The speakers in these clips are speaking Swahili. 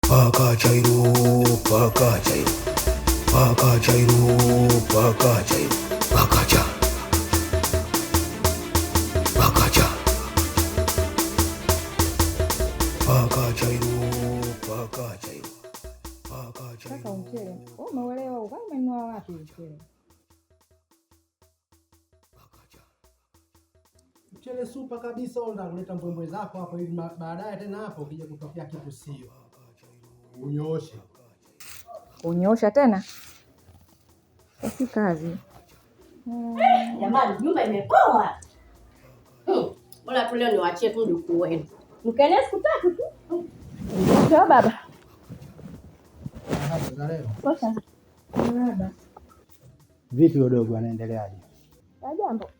Paka chairo, paka chairo, paka chairo, paka chairo, pakacha, pakacha, paka chairo, paka chairo, paka Sasa chairo. Mchele wewe umeuelewa huko? Umenunua wapi mchele? Mchele super kabisa, unaleta mbwembwe zako hapo hivi, baadaye tena hapo ukija kutokea kitu sio. Unyooshe. Unyoosha tena si kazi. Jamani, nyumba imepoa. Bora tu leo niwaachie tu mjukuu wenu. Mkaenea siku 3 tu. Sawa baba. Habari za leo. Poa. Baba. Vipi udogo anaendeleaje? Jambo.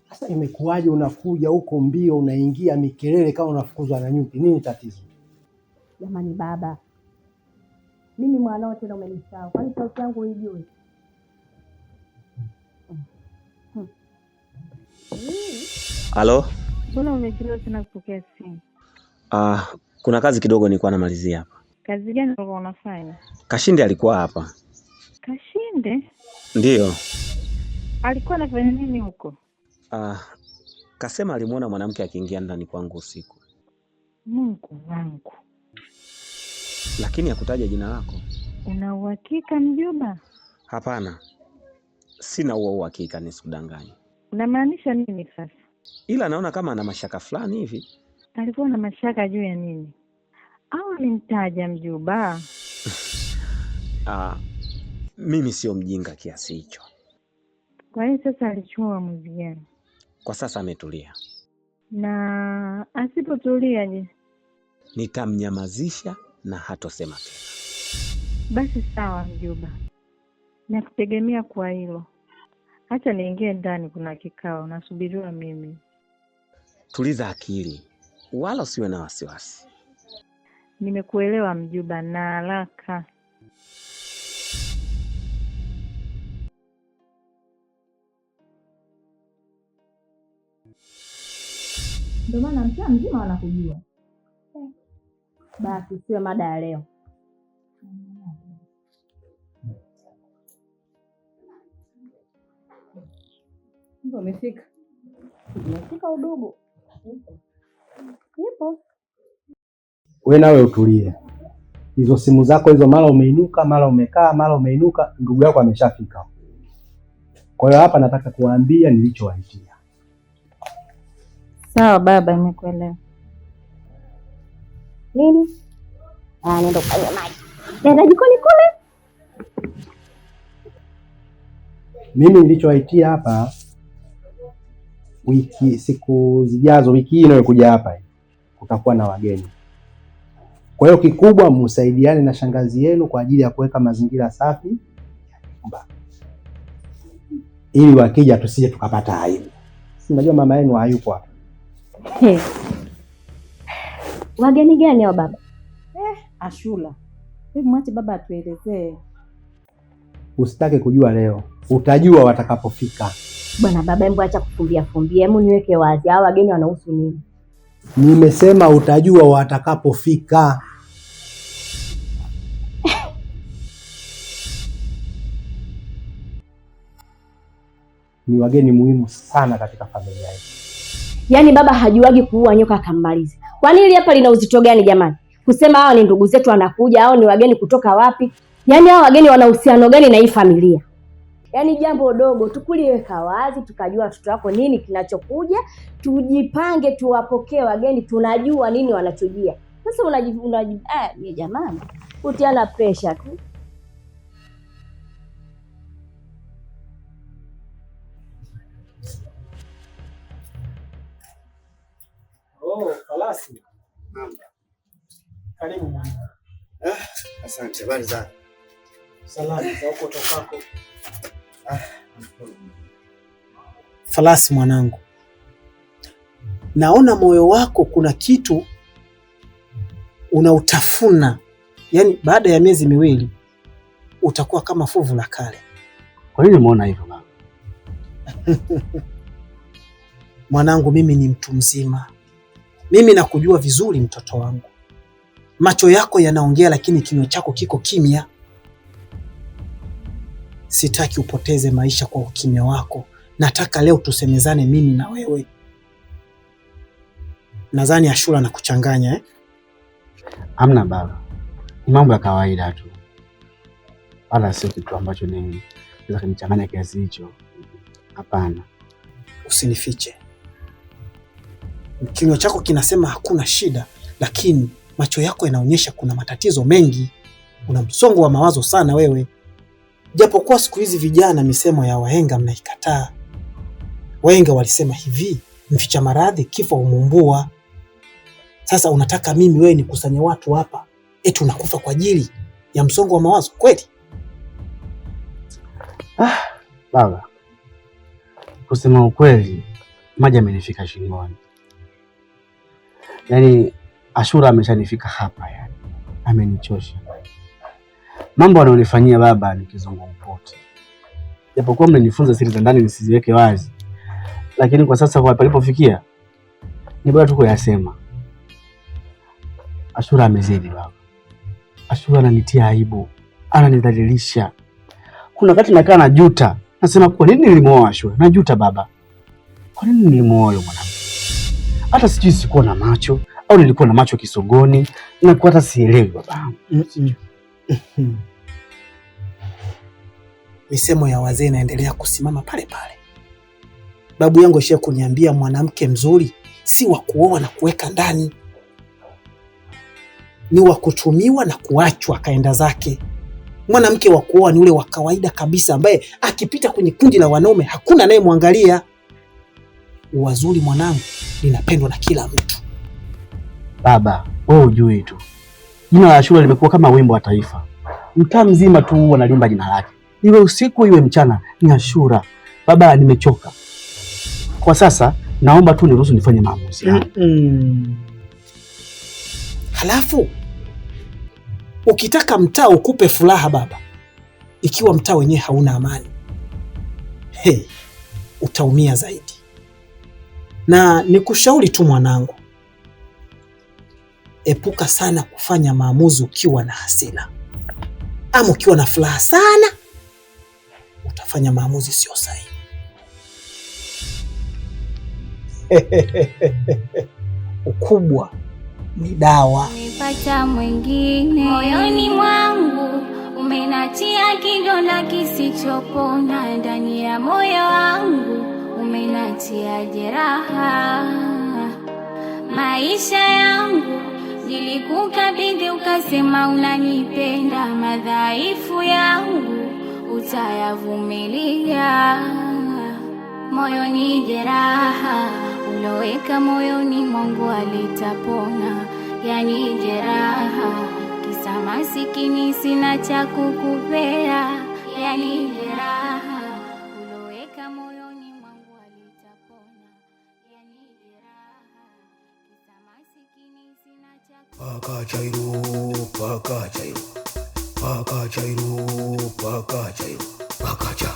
Sasa imekuwaje unakuja huko mbio unaingia mikelele kama unafukuzwa na nyuki? Nini tatizo? Jamani baba. Mimi mwanao tena umenisahau. Kwani sauti yangu huijui? Halo? Mbona umechelewa sana kupokea simu? Ah, kuna kazi kidogo nilikuwa namalizia hapa. Kazi gani ulikuwa unafanya? Kashinde alikuwa hapa. Kashinde? Ndiyo. Alikuwa anafanya nini huko? Ah, kasema alimuona mwanamke akiingia ndani kwangu usiku. Mungu wangu. Lakini hakutaja jina lako. Una uhakika mjomba? Hapana. Sina huo uhakika, nisikudanganye. Unamaanisha nini sasa? Ila naona kama ana mashaka fulani hivi. Alikuwa na mashaka juu ya nini? Au alimtaja mjomba? Ah, mimi sio mjinga kiasi hicho. Kwa hiyo sasa alichukua uamuzi gani? Kwa sasa ametulia. Na asipotulia je? Nitamnyamazisha na hatosema tena. Basi sawa mjomba. Nakutegemea kwa hilo. Acha niingie ndani, kuna kikao nasubiriwa mimi. Tuliza akili, wala usiwe na wasiwasi. Nimekuelewa mjomba, na haraka. Ndio maana mtaa mzima wanakujua. Basi siwe mada ya leo. Ndio umefika. Umefika udugu. Nipo. Wewe nawe utulie. Hizo simu zako hizo, mara umeinuka, mara umekaa, mara umeinuka, ndugu yako ameshafika. Kwa hiyo hapa nataka kuwaambia nilichowaitia. Sawa baba, nimekuelewa. Nini? Ah, nenda ukanywe maji. Nenda jikoni kule. Mimi nilichowaitia hapa wiki siku zijazo, wiki hii inayokuja hapa kutakuwa na wageni. Kwa hiyo kikubwa msaidiane na shangazi yenu kwa ajili ya kuweka mazingira safi ya nyumba, ili wakija tusije tukapata aibu. Si unajua mama yenu hayupo hapa. Wageni gani hao baba? Ashura. Hebu mwache baba atuelezee. Usitake kujua leo, utajua watakapofika. Bwana baba, hebu acha kufumbia fumbia, hebu niweke wazi, hao wageni wanahusu nini? Nimesema utajua watakapofika. Ni wageni muhimu sana katika familia yetu. Yaani baba hajuagi kuua nyoka akammaliza. Kwani hili hapa lina uzito gani jamani? Kusema hawa ni ndugu zetu wanakuja, hao ni wageni kutoka wapi? Yaani hawa wageni wana uhusiano gani na hii familia? Yaani jambo dogo tu kuliweka wazi, tukajua watoto wako nini kinachokuja, tujipange, tuwapokee wageni, tunajua nini wanachojia. Sasa unaji ni jamani, kutiana pressure tu. Oh, Falasi. Karibu mwanangu. Asante, habari za Salama za huko tokako. Falasi mwanangu, naona moyo wako kuna kitu unautafuna. Yaani baada ya miezi 2 utakuwa kama fuvu la kale. Kwa nini umeona hivyo baba? Mwanangu, mimi ni mtu mzima, Mimi nakujua vizuri mtoto wangu. Macho yako yanaongea lakini kinywa chako kiko kimya. Sitaki upoteze maisha kwa ukimya wako. Nataka leo tusemezane mimi na wewe. Nadhani Ashura na kuchanganya eh? Hamna baba, ni mambo ya kawaida tu, wala sio kitu ambacho ni naweza kunichanganya kiasi hicho. Hapana. Usinifiche. Kinywa chako kinasema hakuna shida, lakini macho yako yanaonyesha kuna matatizo mengi. Una msongo wa mawazo sana wewe. Japokuwa siku hizi vijana misemo ya wahenga mnaikataa. Wahenga walisema hivi, mficha maradhi kifo humuumbua. Sasa unataka mimi wewe nikusanye watu hapa eti unakufa kwa ajili ya msongo wa mawazo kweli? Baba, kusema ukweli, maji amenifika shingoni. Yaani Ashura ameshanifika hapa, yani amenichosha. Mambo anayonifanyia baba ni kizungumkuti. Japokuwa mlinifunza siri za ndani nisiziweke wazi, lakini kwa sasa kwa palipofikia ni bora tu kuyasema. Ashura amezidi baba. Ashura ananitia aibu, ananidhalilisha. Kuna wakati nakaa najuta, nasema kwa nini nilimuoa Ashura? Najuta baba, kwa nini nilimuoa yule mwanamke? Hata sijui sikuwa na macho au nilikuwa na macho kisogoni, na kwa hata sielewi baba. Misemo ya wazee inaendelea kusimama pale pale. Babu yangu ashia kuniambia mwanamke mzuri si wa kuoa na kuweka ndani, ni wa kutumiwa na kuachwa akaenda zake. Mwanamke wa kuoa ni ule wa kawaida kabisa ambaye akipita kwenye kundi la wanaume hakuna anayemwangalia. Wazuri mwanangu, linapendwa na kila mtu. Baba, wewe hujui tu, jina la Ashura limekuwa kama wimbo wa taifa. Mtaa mzima tu wanalimba jina lake, iwe usiku iwe mchana, ni Ashura. Baba, nimechoka kwa sasa, naomba tu niruhusu nifanye maamuzi yangu. Halafu ukitaka mtaa ukupe furaha baba, ikiwa mtaa wenyewe hauna amani, hey, utaumia zaidi. Na nikushauri tu mwanangu, epuka sana kufanya maamuzi ukiwa na hasira ama ukiwa na furaha sana, utafanya maamuzi sio sahihi. Ukubwa ni dawa. Umepata mwingine moyoni mwangu, umenatia kidonda kisichopona ndani ya moyo wangu, umenatia jeraha. Maisha yangu nilikukabidhi, ukasema unanipenda, madhaifu yangu utayavumilia. Moyoni jeraha uloweka moyoni mwangu alitapona, yani jeraha kisa masikini sina cha kukupea, yani jeraha uloweka moyoni mwangu alitapona, yani jeraha kisa masikini sina cha Paka chairo, paka chairo, paka chairo, paka chairo, paka cha,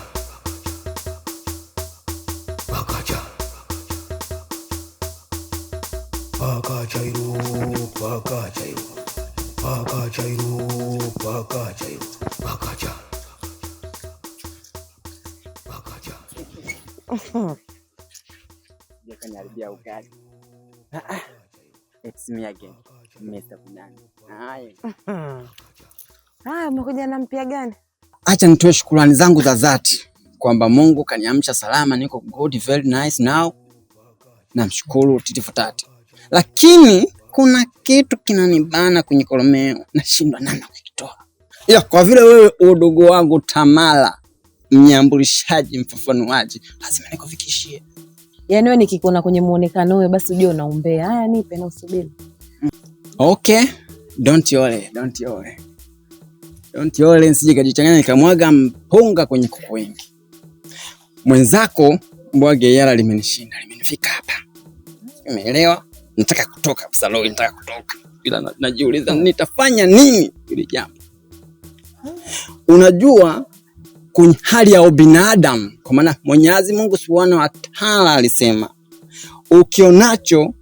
paka cha, paka chairo, paka chairo, paka chairo, paka chairo, paka cha, paka cha. Kaniharibia ugali. It's me again, Mr. Bunani. Haya. Haya, umekuja na mpya gani? Acha nitoe shukrani zangu za dhati kwamba Mungu kaniamsha salama, niko good, very nice now. Namshukuru titi for tati, lakini kuna kitu kinanibana kwenye koromeo, nashindwa namna kukitoa. Ila kwa vile wewe udogo wangu Tamala, mnyambulishaji, mfafanuaji, lazima nikufikishie. Yaani wewe nikikuona kwenye muonekano wewe basi ujue unaombea. Haya, nipe na usubiri. Okay, don't worry, don't worry. Don't worry, nisije kajichanganya nikamwaga mpunga kwenye kuku wengi. Mwenzako mbwage yala limenishinda, limenifika hapa. Umeelewa? Nataka kutoka Saloi, nataka kutoka. Ila najiuliza nitafanya nini ili jambo. Unajua kwenye hali ya ubinadamu, kwa maana Mwenyezi Mungu Subhanahu wa Ta'ala alisema ukionacho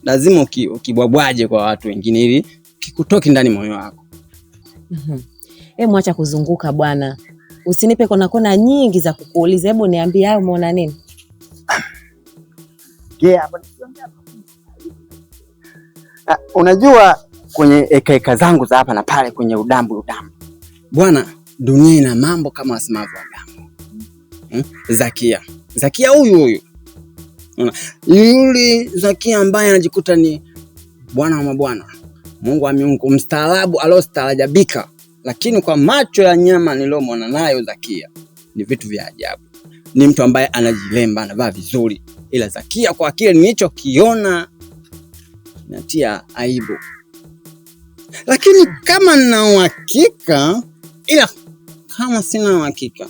Lazima ukibwabwaje kwa watu wengine ili kikutoki ndani moyo wako. Mwacha kuzunguka bwana. Usinipe kona kona nyingi za kukuuliza. Hebu niambie hayo umeona nini? Yeah, unajua kwenye eka zangu za hapa na pale kwenye udambu. Bwana, dunia ina mambo kama wasemavyo wadambu. Zakia. Zakia huyu. Unaona? Yule Zakia ambaye anajikuta ni bwana wa mabwana, Mungu wa miungu, mstaarabu aliostaarabika. Lakini kwa macho ya nyama niliyomwona nayo Zakia ni vitu vya ajabu. Ni mtu ambaye anajilemba, anavaa vizuri. Ila Zakia kwa kile nilichokiona natia aibu. Lakini kama nina uhakika, ila kama sina uhakika.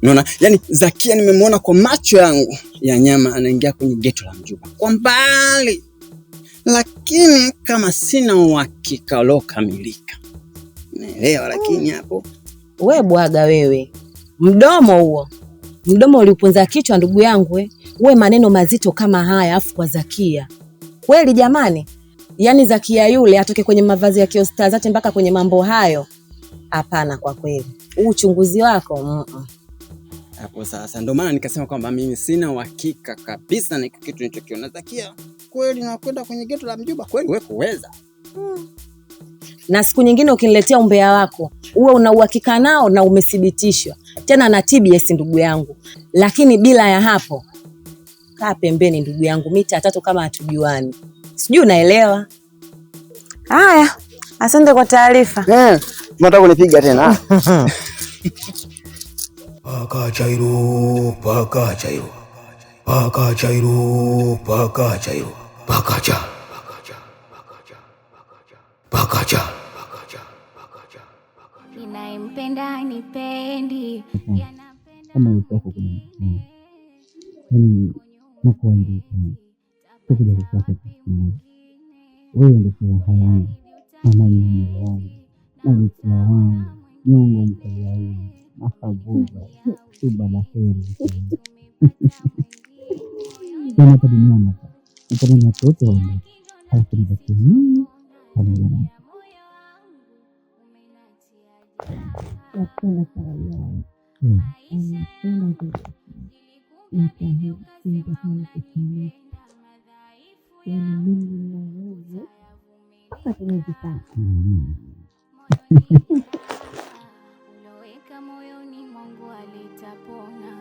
Unaona? Yaani Zakia nimemwona kwa macho yangu ya nyama anaingia kwenye geto la Mjuba kwa mbali. Lakini kama sina uhakika uliokamilika. Naelewa lakini hapo. We bwaga wewe. Mdomo huo. Mdomo uliuponza kichwa ndugu yangu We maneno mazito kama haya afu kwa Zakia. Kweli jamani? Yaani Zakia yule atoke kwenye mavazi ya kiostazati mpaka kwenye mambo hayo. Hapana kwa kweli. Huu uchunguzi wako Hapo sasa ndio maana nikasema kwamba mimi sina uhakika kabisa na kitu nilichokiona. Zakia kweli nakwenda kwenye geto la Mjuba kweli wewe kuweza. Na siku nyingine ukiniletea umbea wako, uwe una uhakika nao na umethibitishwa. Tena na TBS ndugu yangu. Lakini bila ya hapo kaa pembeni ndugu yangu, mita 3 kama hatujuani. Sijui unaelewa. Haya, asante kwa taarifa. Unataka kunipiga tena? Paka chairo, paka chairo. Paka chairo, paka chairo. Paka cha. Paka cha. Ninayempenda nipendi. Kama ulitoka kwenye mtihani. Yaani nakuambia sikuja kukuacha siku moja. Wewe ndio furaha yangu, amani ya moyo wangu, malkia wangu, nyongo mkaliaini, mahabuba, tuba la heri. Yaani hapa duniani hapa, natamani watu wote waondoke, halafu nibaki mimi pamoja nawe. Napenda sana yangu. Napenda zaidi. Nakuahidi sitakaa kukuacha. Yaani mimi na wewe mpaka kwenye vitanda. Uloweka moyoni mwangu alitapona,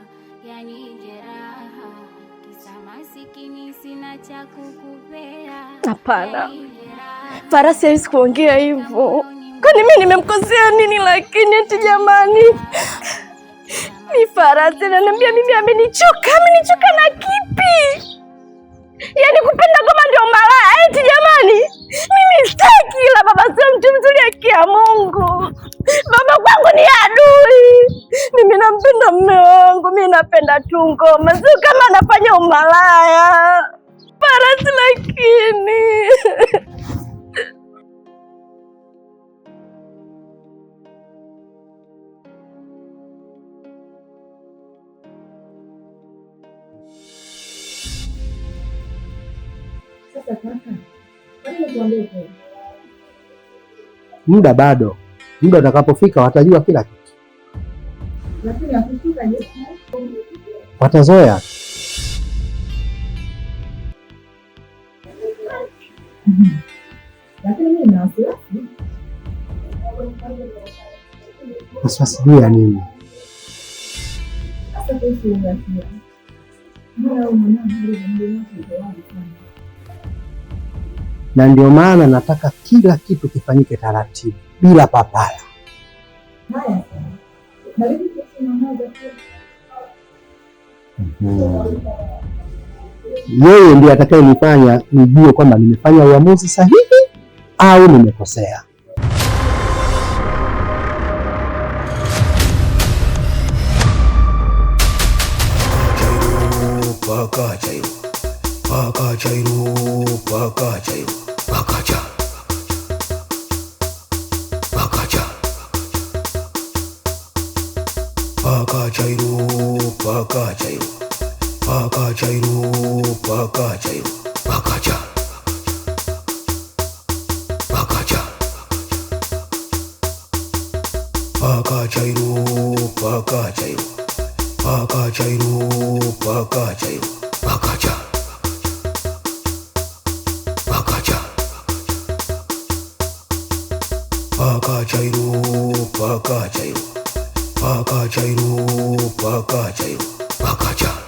yani jeraha kisa masikini sina cha kukupea. Hapana. Farasi hawezi kuongea hivyo. Kwani mimi nimemkosea nini lakini eti jamani? Ni Farasi ananiambia mimi amenichoka, amenichoka na kipi? Yaani kupenda kama ndio malaya eti jamani? Mimi sitaki, ila baba sio mtu mzuri haki ya Mungu. Baba kwangu ni adui. Mimi nampenda mume wangu, mimi napenda tu ngoma. Sio kama anafanya umalaya. Farasi lakini Muda bado. Muda utakapofika watajua kila kitu. Watazoea. Wasiwasi juu ya nini? Na ndio maana nataka kila kitu kifanyike taratibu bila papala. Yeye ndiye atakayenifanya nijue kwamba nimefanya uamuzi sahihi au nimekosea. Paka chairo, paka chairo, paka chairo, paka cha, paka cha, paka chairo, paka chairo, paka chairo, paka chairo, paka cha. Paka chairo, paka chairo, paka chairo, paka chairo, pakacha, pakacha, paka chairo, paka chairo, paka chairo, paka chairo, pakacha.